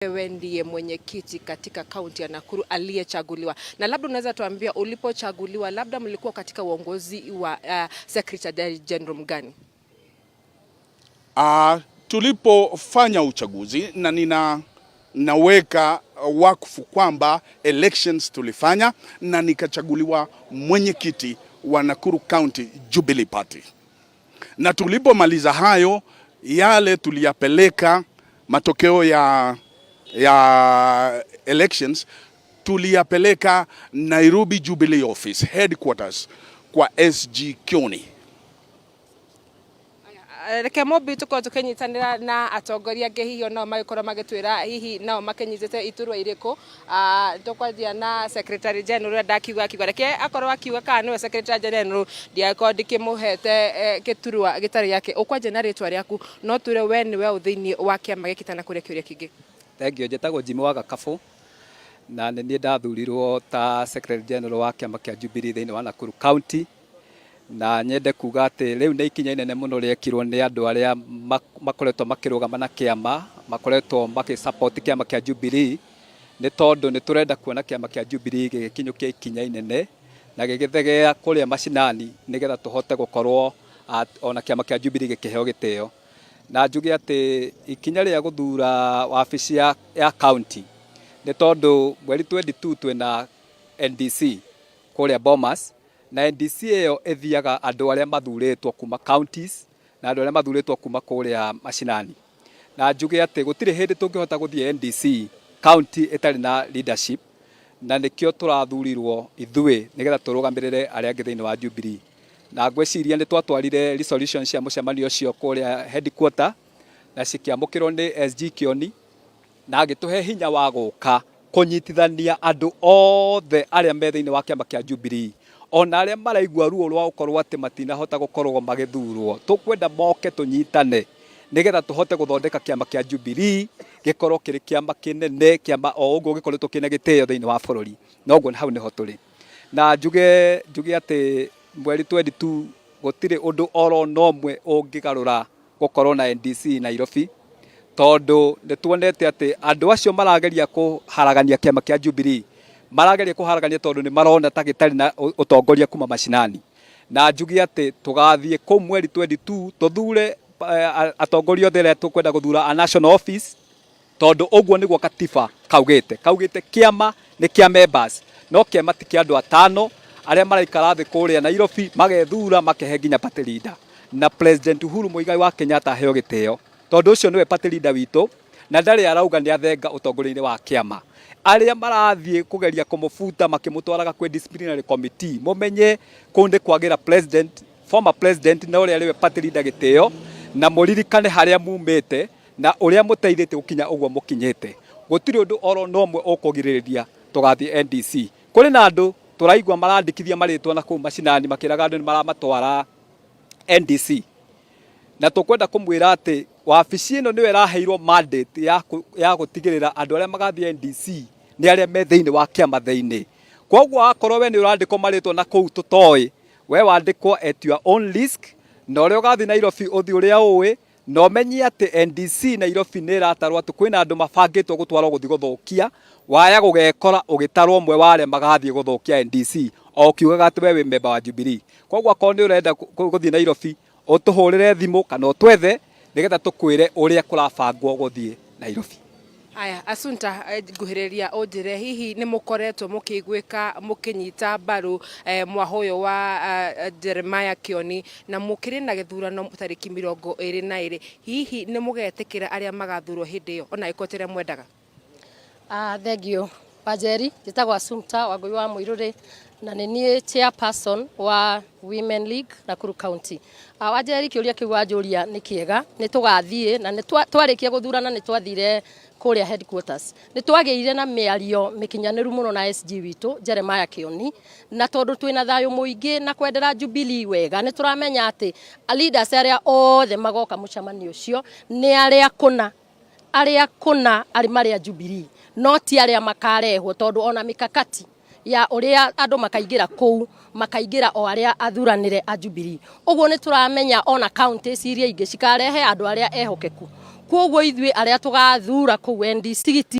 Wewe ndiye mwenyekiti katika kaunti ya Nakuru aliyechaguliwa, na labda unaweza tuambia ulipochaguliwa, labda mlikuwa katika uongozi wa Secretary General mgani? Tulipofanya uchaguzi na nina naweka wakfu kwamba elections tulifanya na nikachaguliwa mwenyekiti wa Nakuru County Jubilee Party, na tulipomaliza hayo yale tuliyapeleka matokeo ya elections tuliyapeleka Nairobi Jubilee Office headquarters kwa SG Kioni. Reke Mumbi tukorwo tukinyitanira na atongoria angĩ, hihi onao magĩkorwo magĩtwĩra hihi nao makĩnyitĩte iturwa irĩkũ. Tũkwanjia na Secretary General ũrĩa ndakiuga akiuga, reke akorwo akiuga kana nĩwe Secretary General, ndiakorwo ndikĩmũhete gĩturwa gĩtarĩ gĩake. Ũkwanjia na rĩtwa rĩaku, no twĩre we nĩwe ũ thĩinĩ wa kĩama gĩkĩ tana kũrĩa kĩũria kĩngĩ. Thank you. Njĩtagwo Jimmy wa Gakabũ na nĩ niĩ ndathurirwo ta Secretary General wa kĩama kĩa Jubilee thĩinĩ wa Nakuru County, na nyende kuga atĩ rĩu nĩ ikinya inene mũno rĩekirwo nĩ andũ arĩa makoretwo makĩrũgama na kĩama, makoretwo makĩ support kĩama kĩa Jubilee, nĩ tondũ nĩ tũrenda kuona kĩama kĩa Jubilee gĩgĩkinyũkia ikinya inene na gĩgĩthegea kũrĩa macinani, nĩgetha tũhote gũkorwo ona kĩama kĩa Jubilee gĩkĩheo gĩtĩo. Na njuge atĩ ikinya rĩa gũthura wabici ya county nĩ tondũ mweri 22 twĩna NDC kũrĩa Bomas, na NDC ĩyo ĩthiaga andũ arĩa mathurĩtwo kuma counties na andũ arĩa mathurĩtwo kuma kũrĩa macinani. Na njuge atĩ gũtirĩ hĩndĩ tũngĩhota gũthiĩ NDC county ĩtarĩ na leadership, na nĩkĩo tũrathurirwo ithuĩ nĩgetha tũrũgamĩrĩre arĩa angĩ thĩinĩ wa Jubilee. Na ngwĩciria nĩ twatwarire resolution cia mũcemanio ũcio kũrĩa headquarter na cikĩamũkĩrwo nĩ SG Kioni, na agĩtũhe hinya wa gũka kũnyitithania andũ othe arĩa me thĩinĩ wa kĩama kĩa Jubilee, ona arĩa maraigua ruo rwa gũkorwo atĩ matinahota gũkorwo magĩthurwo. Tũkwenda moke tũnyitane nĩgetha tũhote gũthondeka kĩama kĩa Jubilee gĩkorwo kĩrĩ kĩama kĩnene, kĩama o ũguo gĩkoretwo kĩna gĩtĩo thĩinĩ wa bũrũri. Noguo hau nĩho tũrĩ. Na njuge atĩ mweri 22 gũtirĩ ũndũ oro na ũmwe ũngĩgarũra gũkorwo na NDC Nairobi, tondũ nĩ tuonete atĩ andũ acio marageria kũharagania kĩama kĩa Jubilee, marageria kũharagania tondũ nĩ marona ta gĩtarĩ na ũtongoria kuma macinani. Na njuge atĩ tũgathiĩ kũu mweri 22 tũthure atongoria othe arĩa tũkwenda gũthura a national office, tondũ ũguo nĩguo katiba kaugĩte kĩama nĩ kĩa members, no kĩama ti kĩa andũ atano arĩa maraikara thĩ kũrĩa Nairobi magethura makehe nginya party leader. Na President Uhuru Muigai wa Kenyatta aheo gĩtĩo, tondũ ũcio nĩwe party leader witũ, na ndarĩ arauga nĩ athenga ũtongoria-inĩ wa kĩama. Arĩa marathiĩ kũgeria kũmũbuta makĩmũtwaraga kwĩ disciplinary committee, mũmenye kũu nĩ kwagĩra president, former president na ũrĩa arĩwe party leader gĩtĩo, na mũririkane harĩa mumĩte na ũrĩa mũteithĩtie gũkinya ũguo mũkinyĩte. Gũtirĩ ũndũ oro na ũmwe ũkũgirĩrĩria tũgathiĩ NDC. Kũrĩ na andũ tũraigua marandĩkithia marĩtwa na kũu macinani makĩraga andũ nĩ maramatwara NDC, na tũkwenda kũmwĩra atĩ wabici ĩno nĩyo ĩraheirwo mandate ya gũtigĩrĩra andũ arĩa magathiĩ NDC nĩ arĩa me thĩinĩ wa kĩama thĩinĩ. Koguo wakorwo we nĩ ũrandĩkwo marĩtwa na kũu tũtoĩ, we wandĩkwo at your own risk, na ũrĩa ũgathiĩ Nairobi ũthiĩ ũrĩa ũĩ, na ũmenye atĩ NDC Nairobi nĩ ĩratarwo atĩ kwĩna andũ mabangĩtwo gũtwarwo gũthiĩ gũthũkia, waya gũgekora ũgĩtarwo ũmwe wa arĩa magathiĩ gũthũkia NDC o ũkiugaga atĩ we wĩ member wa Jubilee. Koguo akorwo nĩ ũrenda gũthiĩ Nairobi, ũtũhũrĩre thimũ kana ũtwethe nĩgetha tũkwĩre ũrĩa kũrabangwo gũthiĩ Nairobi. Aya, Asunta, nguhĩrĩria ũnjĩre hihi nĩ mũkoretwo mũkĩiguĩka mũkĩnyita mbaru mwahũ ũyũ wa Jeremiah Kioni, na mũkĩrĩ na gĩthurano tarĩki 22, hihi nĩ mũgetĩkĩra arĩa magathurwo hĩndĩ ĩyo ona ĩkorwo ti ũrĩa mwendaga? Thank you. Wanjeri, njĩtagwo Assumpta Wangũi wa Mũirũrĩ na nĩ niĩ chairperson wa Women League Nakuru County. Wanjeri, kĩũria kĩu wanjũria nĩ kĩega, nĩ tũgathiĩ na nĩ twarĩkia gũthurana nĩ twathire kũrĩa headquarters. Nĩ twagĩire na mĩario mĩkinyanĩru mũno na SG witũ Jeremiah Kioni, na tondũ twĩna thayũ mũingĩ na kwendera Jubilee wega, nĩ tũramenya atĩ leaders arĩa othe magoka mũcemanio ũcio nĩ arĩa kũna, arĩa kũna arĩ marĩa Jubilee, no ti arĩa makarehwo, tondũ ona mikakati ya ũrĩa andũ makaingĩra kũu makaingĩra o arĩa athuranĩre a Jubilee. Ũguo nĩ tũramenya ona counties iria ingĩ cikarehe andũ arĩa ehokeku. Koguo ithuĩ arĩa tũgathura kũu NDC.